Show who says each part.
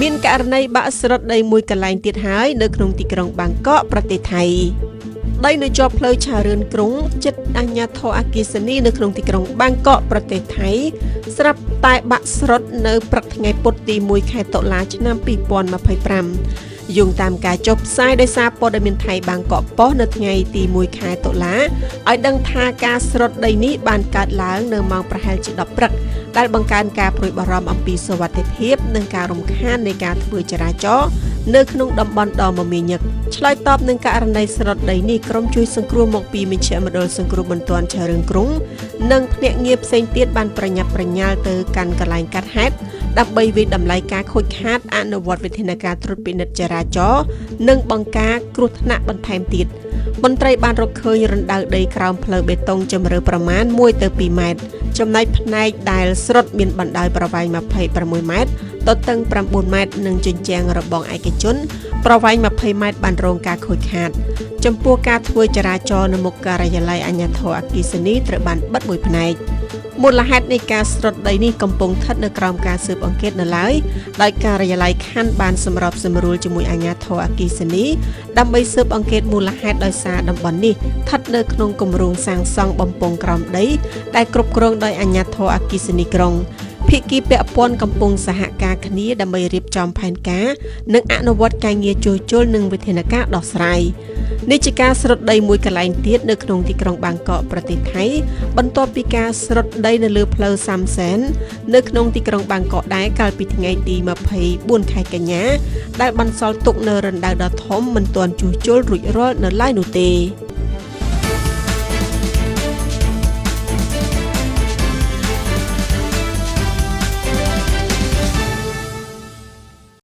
Speaker 1: មានករណីបាក់ស្រុតដីមួយកន្លែងទៀតហើយនៅក្នុងទីក្រុងបាងកកប្រទេសថៃដីនៅជាប់ផ្លូវឆារឿនក្រុងចិត្តអាជ្ញាធរអគ្គិសនីនៅក្នុងទីក្រុងបាងកកប្រទេសថៃស្រាប់តែបាក់ស្រុតនៅព្រឹកថ្ងៃពុធទី1ខែតុលាឆ្នាំ2025យោងតាមការចុះផ្សាយដោយសារព័ត៌មានថៃបាងកកប៉ុស្តិ៍នៅថ្ងៃទី1ខែតុលាឲ្យដឹងថាការស្រុតដីនេះបានកើតឡើងនៅម៉ោងប្រហែលជា10ព្រឹកដែលបង្កើនការព្រួយបារម្ភអំពីសុវត្ថិភាពនិងការរំខាននៃការធ្វើចរាចរណ៍នៅក្នុងតំបន់ដ៏មមាញឹកឆ្លើយតបនឹងករណីស្រុតដីនេះក្រុមជួយសង្គ្រោះមកពីមជ្ឈមណ្ឌលសង្គ្រោះបន្ទាន់ឆារឿងក្រុងនិងភ្នាក់ងារផ្សេងទៀតបានប្រញាប់ប្រញាល់ទៅកាន់កន្លែងកាត់ហេតុដើម្បីវាយតម្លៃការខូចខាតអនុវត្តវិធានការត្រួតពិនិត្យចរាចរណ៍និងបង្ការគ្រោះថ្នាក់បន្ថែមទៀតមន្ត្រីបានរកឃើញរណ្ដៅដីក្រោមផ្លូវបេតុងជម្រៅប្រមាណ1ទៅ2ម៉ែត្រចំណែកផ្នែកដែលស្រុតមានបណ្ដោយប្រវែង26ម៉ែត្រទទឹង9ម៉ែត្រនិងជញ្ជាំងរបងឯកជនប្រវែង20ម៉ែត្របានរងការខូចខាតចំពោះការធ្វើចរាចរណ៍នៅមុខការិយាល័យអាជ្ញាធរអគ្គិសនីត្រូវបានបិទមួយផ្នែកមូលហេតុនៃការស្រុតដីនេះកំពុងស្ថិតនៅក្រោមការស៊ើបអង្កេតនៅឡើយដោយការិយាល័យខណ្ឌបានសម្របសម្រួលជាមួយអាជ្ញាធរអគ្គិសនីដើម្បីស៊ើបអង្កេតមូលហេតុដោយសារតំបន់នេះស្ថិតនៅក្នុងគម្រោងសាងសង់បំពង់ក្រោមដីដែលគ្រប់គ្រងដោយអាជ្ញាធរអគ្គិសនីក្រុងភាគីពាក់ព័ន្ធកំពុងសហការគ្នាដើម្បីរៀបចំផែនការនិងអនុវត្តការងារជួសជុលនិងវិធានការដោះស្រាយនេះជាការស្រុតដីមួយកន្លែងទៀតនៅក្នុងទីក្រុងបាងកកប្រទេសថៃបន្ទាប់ពីការស្រុតដីនៅលើផ្លូវសាំសែននៅក្នុងទីក្រុងបាងកកដែរកាលពីថ្ងៃទី24ខែកញ្ញាដែលបន្សល់ទុកនៅរណ្ដៅដ៏ធំមិនទាន់ជួសជុលរួចរាល់នៅឡើយនោះទេ។